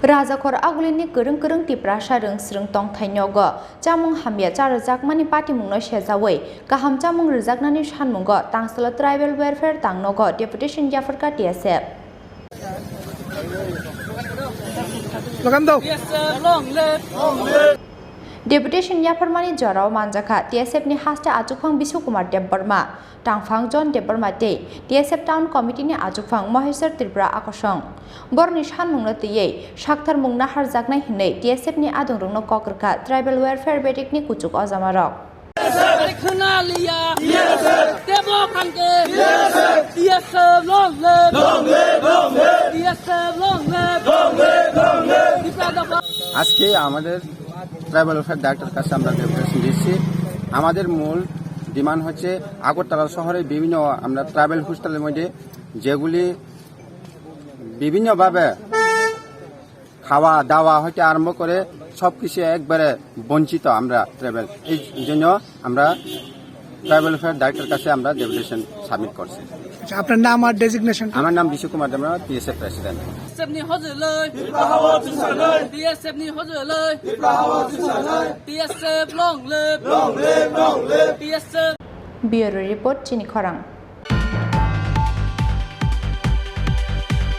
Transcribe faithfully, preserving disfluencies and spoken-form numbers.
Rajakhor Agulini kwrwng kwrwng Tiprasa rwng swrwng tongthai nogo chamung hamya charajakmani patimungno sejawi kaham chamung rwjaknani sanmungo tangsalo Tribal Welfare tang nogo deputation yapharkha T S F. Lagan daw. Deputation yapharmani jorao manjakha T S F ni haste achukphang Bishu Kumar Debbarma, tangphang John Debbarma tei T S F Town Committee ni achukphang Maheshwar Tripura Akosong. Borokni sanmungno twiwi saktharmung naharjaknai hwnwi T S F ni adongrokno kok rwkha Tribal Welfare Bedek ni kuchuk ojamarok. Khwnaliya. Tebo khangke. T S F long live. Long live, long live. T S F long live. Long live, long live. Tipra dapha. আজকে আমাদের tribal welfare director কাছে আমরা ডেপুটেশন দিচ্ছি। আমাদের মূল ডিমান্ড হচ্ছে আগরতলা শহরে বিভিন্ন আমরা ট্রাইবাল হোস্টেলের মধ্যে যেগুলি বিভিন্নভাবে খাওয়া দাওয়া হইতে আরম্ভ করে সব কিছু একবারে বঞ্চিত আমরা ট্রাইবাল। এই জন্য আমরা ট্রাইবাল ওয়েলফেয়ার ডাইরেক্টর কাছে আমরা ডেপুটেশন সাবমিট করছি। আচ্ছা, আপনার নাম আর ডেজিগনেশন? আমার নাম Bishu Kumar Debnath, TSF president. T S F ni hojoloi. T S F ni hojoloi. T S F long live. Long live, long live. T S F. Bureau report, Chini Khorang.